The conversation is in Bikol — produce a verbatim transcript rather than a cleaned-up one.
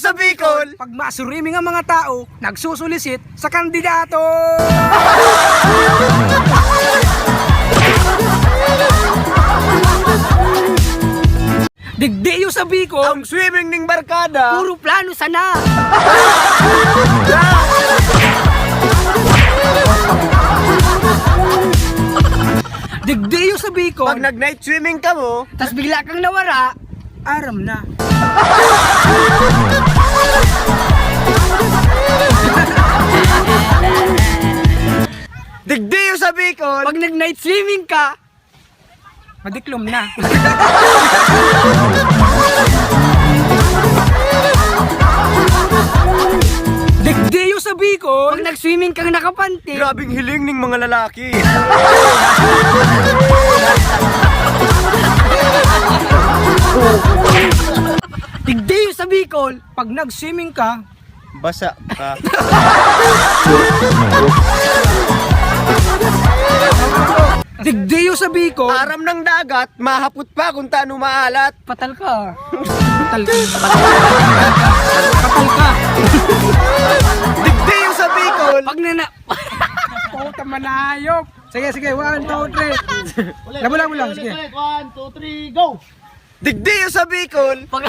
Sa Bicol, pag masuriming ang mga tao, nagsusulisit sa kandidato. Digdi iyo sa Bicol, ang swimming ning barkada, puro plano sana. Digdi iyo sa Bicol, pag nag-night swimming ka mo, tas bigla kang nawara, aram na. Digdi iyo sa Bicol, pag nag-night swimming ka, madiklom na. Digdi iyo sa Bicol, pag nag-swimming kang nakapanty, grabing hiling ning mga lalaki. Digdi iyo sa Bicol, pag nag-swimming ka, basa ka. Digdi iyo sa Bicol, aram ng dagat, mahapot pa kung tano maalat. Patal ka. Patal ka. Patal ka. Digdi iyo sa Bicol, pag nana- Puta manayok. Sige, sige. One, two, three. Ulit, labo lang, ulit, labo lang, ulit, sige. Ulit. One, two, three, go! Digdi iyo sa Bicol, pag-